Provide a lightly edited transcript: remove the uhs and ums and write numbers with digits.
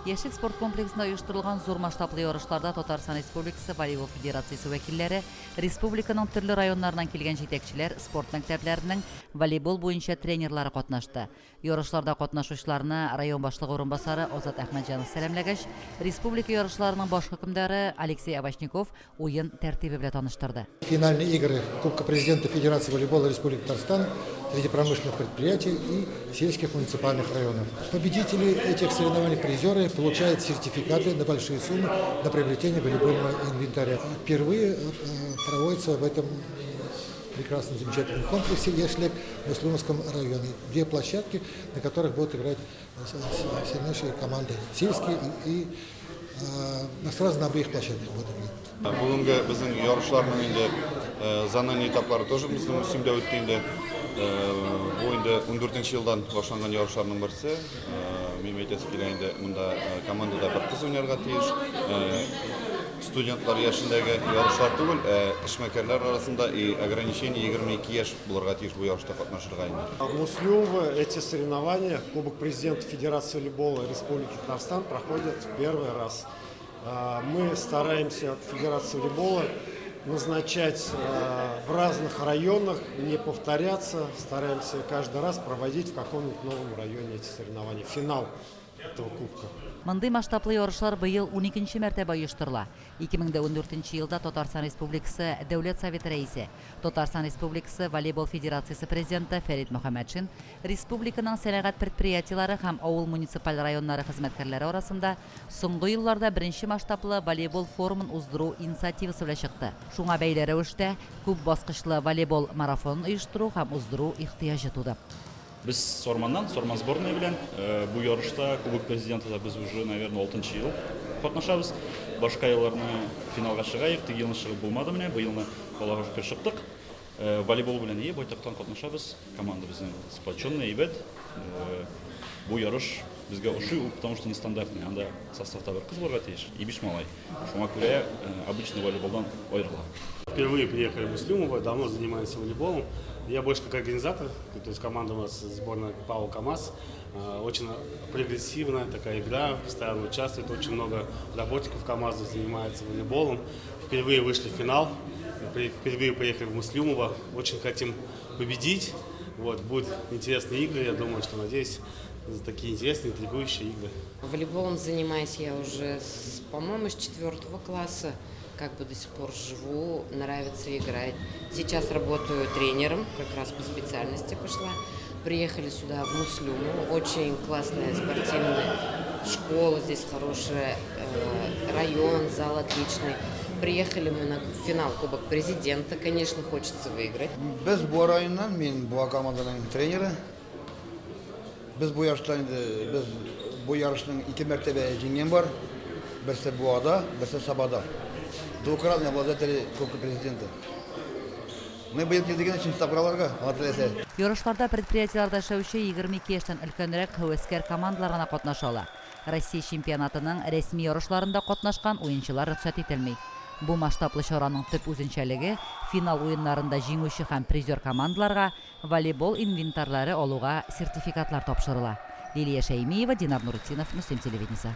Яшьлек спорт комплексында оештырылган зур масштаблы ярышларда Татарстан Республикасы волейбол федерациясе вәкилләре, республиканың төрле районнарыннан килгән җитәкчеләр, спорт мәктәпләренең волейбол буенча тренерлары катнашты. Ярышларда катнашучыларны район башлыгы урынбасары Азат Әхмәтҗанов сәламләгәч, республика ярышларының баш хөкемдары Алексей Овощников уен тәртибе белән таныштырды. Финальные игры Кубка Президента Федерации волейбола Республики Татарстан среди промышленных предприятий и сельских муниципальных районов. Победители этих соревнований, призеры, получают сертификаты на большие суммы на приобретение волейбольного инвентаря. Впервые проводится в этом прекрасном, замечательном комплексе «Яшьлек» в Муслюмовском районе. Две площадки, на которых будут играть все наши команды, сельские и сразу на обеих площадках будут играть. Бүгенге безнең ярышларның инде зональный этаплары тоже безнең Мөслимдә үтте инде. Бу инде 14 елдан башланган ярышларның берсе. Минем әйтәсе килә инде, монда командада бер кыз уйнарга тиеш. Студентлар яшендәге ярышлар түгел, ә эшмәкәрләр арасында и ограничение 22 яшь булырга тиеш бу ярышта катнашырга инде. В Муслюмово эти соревнования, Кубок Президента Федерации волейбола Республики Татарстан, проходят в первый раз. Мы стараемся от Федерации волейбола назначать в разных районах, не повторяться, стараемся каждый раз проводить в каком-нибудь новом районе эти соревнования. Финал этого кубка. Мондый масштаблы ярышлар быел уникенче мәртәбә оештырыла. 2014 елда Татарстан Республикасы Дәүләт Советы Рәисе, Татарстан Республикасы Волейбол федерациясе президенты Фәрит Мөхәммәтшин республиканың сәнәгать предприятиеләре һәм авыл муниципаль районнары хезмәткәрләре арасында соңгы елларда беренче масштаблы волейбол форумын уздыру инициативасы белән чыкты. Шуңа бәйле рәвештә, күп баскычлы волейбол марафонын оештыру һәм уздыру ихтыяҗы туды. Без Сарманнан, Сарман сборная белән бу ярышта Кубок Президента да без уже, наверное, алтынчы ел катнашабыз. Башка елларны финалга чыгаек, теге елны чыгып булмады менә, быелны Аллага шөкер чыктык. Волейбол белән ие байтактан катнашабыз. Команда безнең сплоченная, әйбәт. Бу ярыш безгә ошый, ул потому что нестандартный. Анда составта бер кыз булырга тиеш и биш малай. Шуңа күрә обычный волейболдан аерыла. Впервые приехали в Муслюмово, давно занимаемся волейболом. Я больше как организатор, то есть команда у нас сборная ПАО КАМАЗ. Очень прогрессивная такая игра, постоянно участвует, очень много работников КАМАЗа занимаются волейболом. Впервые вышли в финал, впервые приехали в Муслюмово, очень хотим победить. Вот, будут интересные игры, я думаю, что, надеюсь, такие интересные, интригующие игры. Волейболом занимаюсь я уже, по-моему, с 4 класса. Как бы до сих пор живу, нравится играть. Сейчас работаю тренером, как раз по специальности пошла. Приехали сюда, в Муслюму. Очень классная спортивная школа здесь хорошая, район, зал отличный. Приехали мы на финал Кубок Президента. Конечно, хочется выиграть. Без Буа районыннан, мин Буа команданың тренеры. Без бу ярышта инде, без бу ярышның ике мәртәбә җиңгән бар. Берсе Буада, берсе Сабада. Двукратный обладатель Кубка Президента. Мы быел килдек инде өченче тапкыр аларга, Алла теләсә. Ярышларда предприятиеләрдә эшләүче 22 яшьтән өлкәнрәк һәвәскәр командалар гына катнаша ала. Россия чемпионатының рәсми ярышларында катнашкан уенчылар рөхсәт ителми. Бу масштаблы чараның төп үзенчәлеге, финал уеннарында җиңүче һәм призер командаларга волейбол инвентарьлары алуга сертификатлар тапшырыла. Лилия Шәймиева, Динар Нуретдинов, Мөслим телевидениесе.